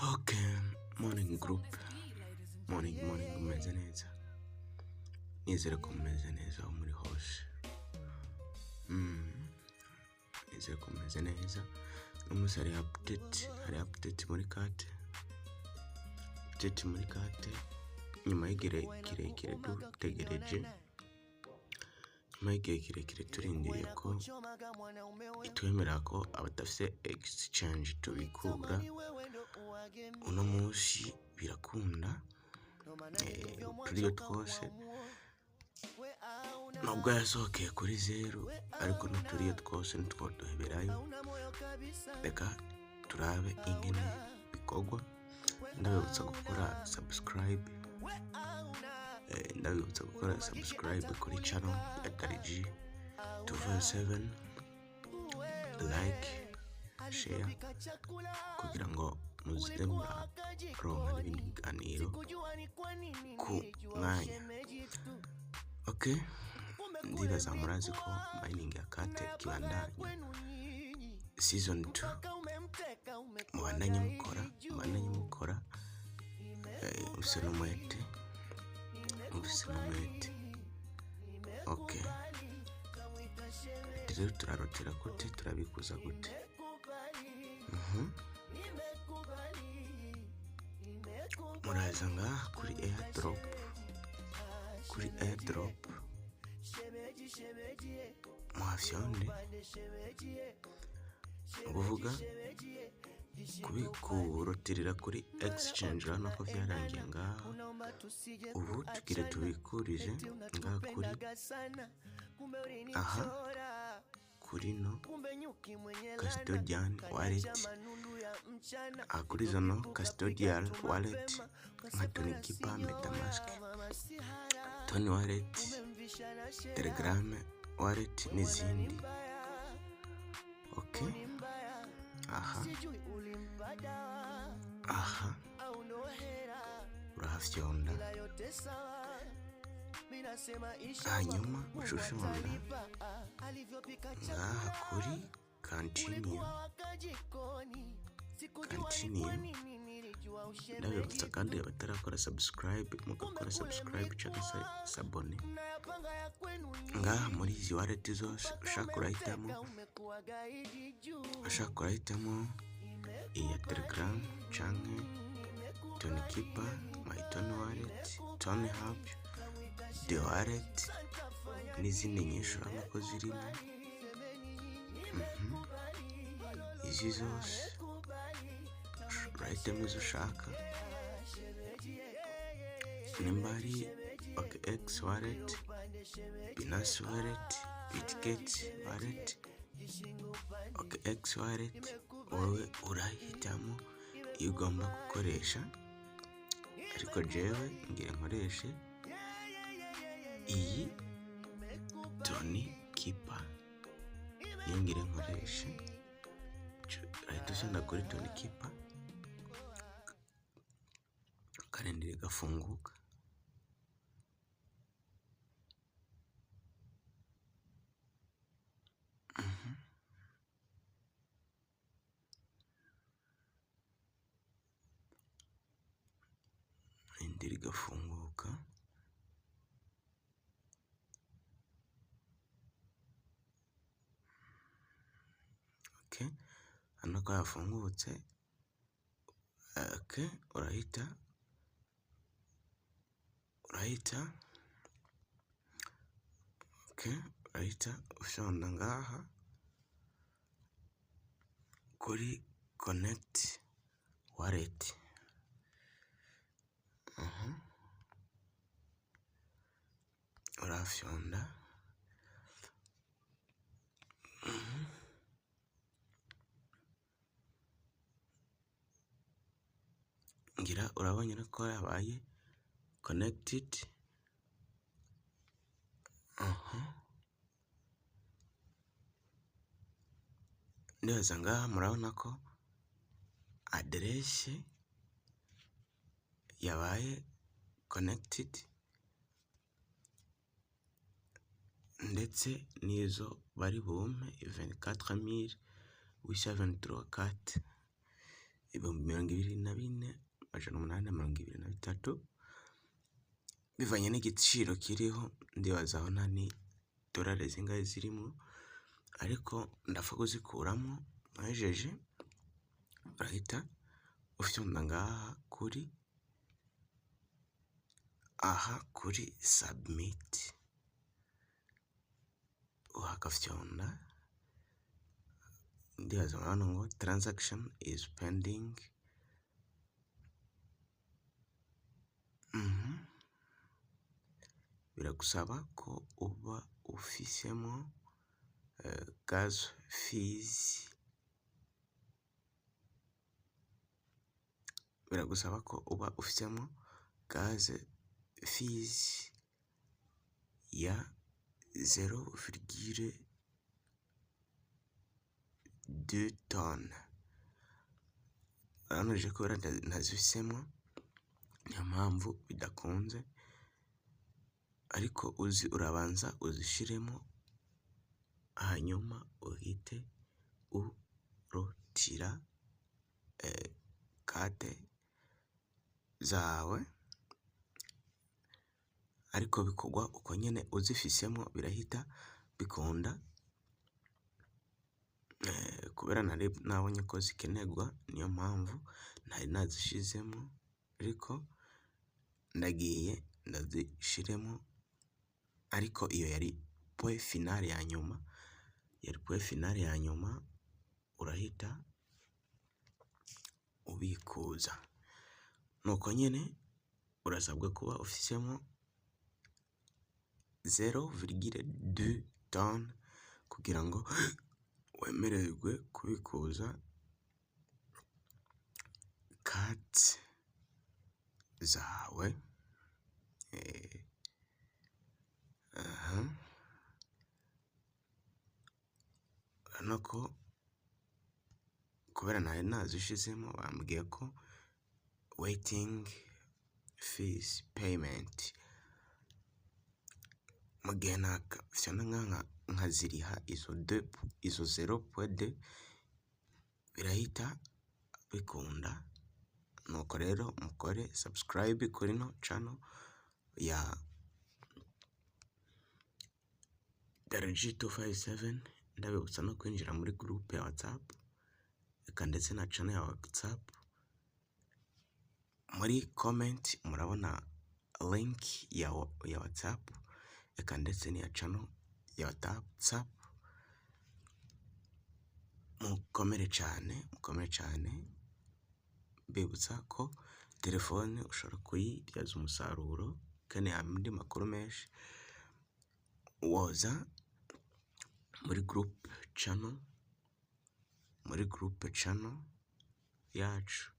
Okay, morning group, morning, morning, mumeze neza? Nizere ko mumeze neza aho muri hose. Nizere ko mumeze neza. Uno munsi hari update muri CAT, update muri CAT, nyuma y'igihe kirekire dutegereje, nyuma y'igihe kirekire turindiriye ko itwemerera ko abadafite exchange tubikura, uno munsi birakunda, uturiyo twose, nubwo yasohokeye kuri zeru, ariko n'uturiyo twose ntitwoduheberayo. Reka turabe ingene bikorwa. Ndabibutsa gukora subscribe, ndabibutsa gukora subscribe kuri channel ya Dariji 257, like, share, kugira ngo muze muraronka n'ibindi biganiro ku mwanya. Okay, ndibaza murazi ko mining ya CAT kibandanya season 2. Mubandanye mukora, mubandanye mukora, mufise n'umwete, mufise n'umwete. Okay, rero turarotera gute? Turabikuza gute? Muraza ngaha kuri airdrop, kuri airdrop muhafyonde. Ni ukuvuga kubikurotirira kuri exchange, urabona ko byarangiye ngaha. Ubu tugire tubikurize ngaha kuri aha kuri no custodian wallet, aha kuri izo no custodial wallet nka Tonkeeper, MetaMask, Ton Wallet, Telegram Wallet n'izindi. Okay, aha urahafyonda, hanyuma uca ufyonda ngaha kuri continue, continue. Ndabibutsa kandi abatarakora subscribe, mugakora subscribe cyangwa se s'abonner. Ngaha muri izi wallet zose ushaka urahitamo, ushaka urahitamo iya Telegram canke Tonkeeper, My Ton Wallet, Ton Hub, The Wallet n'izindi nyinshi, urabona ko zirimo. Izi zose urahitamo izo ushaka, nimba ari OKX Wallet, Binance Wallet, Bitget Wallet, OKX Wallet, wowe urahitamo iyo ugomba gukoresha, ariko jewe ngira nkoreshe iyi Tonkeeper, niyo ngira nkoreshe. Urahita usanga kuri Tonkeeper, ukarindira igafunguka. Rindira igafunguka. Okay, hano ko yafungutse. Okay, urahita, okay, urahita ufyonda ngaha kuri connect wallet. Urafyonda. Ngira urabonye ko yabaye connected. Ndibaza ngaha murabona ko aderese yabaye connected, ndetse n'izo bari bumpe 24 823 CAT. 24,823, bivanye n'igiciro kiriho. Ndibaza aho nta ni dorari zingahe zirimo, ariko ndapfa kuzikuramo. Uhejeje urahita ufyonda ngaha kuri aha kuri submit, uhagafyonda. Ndibaza hano ngo transaction is pending. Biragusaba ko uba ufisemo gas fees, biragusaba ko uba ufisemo gas fees ya 0,2 tonnes. Urabona je kubera ntazifisemo, niyo mpamvu bidakunze, ariko uzi urabanza uzishiremo, hanyuma uhite urotira carte zawe, ariko bikorwa uko nyene uzifisemo birahita bikunda, kubera nari nabonye ko zikenerwa, niyo mpamvu ntari nazishizemo, ariko ndagiye ndazishiremo. Ariko iyo yari point finale ya nyuma, yari point finale ya nyuma, urahita ubikuza. Nuko nyene urasabwa kuba ufisemo 0,2 tonnes kugira ngo wemererwe kubikuza cats zawe. Aha urabona ko kubera ntari nazishizemo, bambwiye ko waiting fees payment. Mu gihe nafyonda nkaziriha izo 0.2, birahita bikunda. Nuko rero mukore subscribe kuri ino channel ya Dariji 257. Ndabibutsa no kwinjira muri groupe ya WhatsApp, eka ndetse na channel ya WhatsApp. Muri comment murabona link ya WhatsApp, eka ndetse n'iya channel ya WhatsApp. Mukomere cyane, mukomere cyane. Mbibutsa ko telefone ushobora kuyibyaza umusaruro. Ukeneye andi makuru menshi, woza muri groupe channel, muri groupe channel yacu,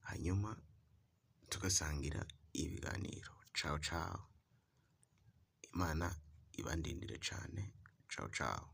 hanyuma tugasangira ibiganiro. Cawu cawu, Imana ibandindire cyane. Cawu cawu.